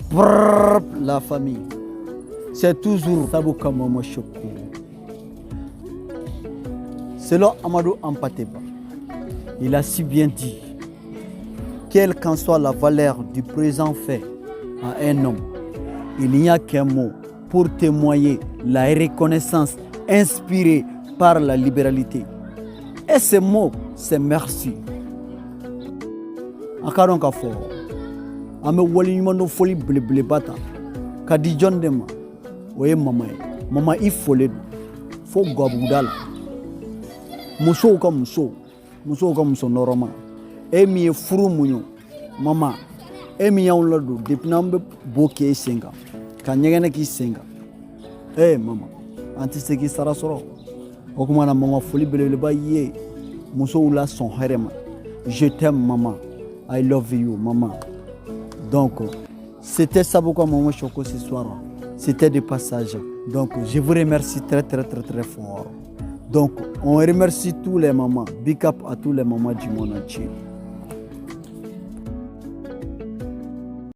Brrr, la famille. C'est toujours Sabuka Momo Choco. Selon Amadou Hampâté Bâ, il a si bien dit: quelle qu'en soit la valeur du présent fait à un homme, il n'y a qu'un mot pour témoigner la reconnaissance inspirée par la libéralité. Et ce mot, c'est merci. A ka dɔn k'a fɔ an bɛ waleɲumandɔn foli belebeleba ta ka di jɔn de ma? O ye mama ye. Mama, i folen don fo gabuguda la. Musow ka muso, musow ka muso nɔrɔma, e min ye furu muɲu, mama, e min y'anw ladon depuis n'an bɛ bo k'e sen kan ka ɲɛgɛnɛ k'i sen kan, ee mama, an tɛ se k'i sara sɔrɔ. O kuma na, mama, foli belebeleba ye musow la sɔn hɛrɛ ma. Je t'aime, maman. I love you, maman. Donc c'était Sabuka Momo Choco ce soir. C'était de passage. Donc je vous remercie très très très très fort. Donc on remercie tous les mamans. Big up à tous les mamans du monde entier.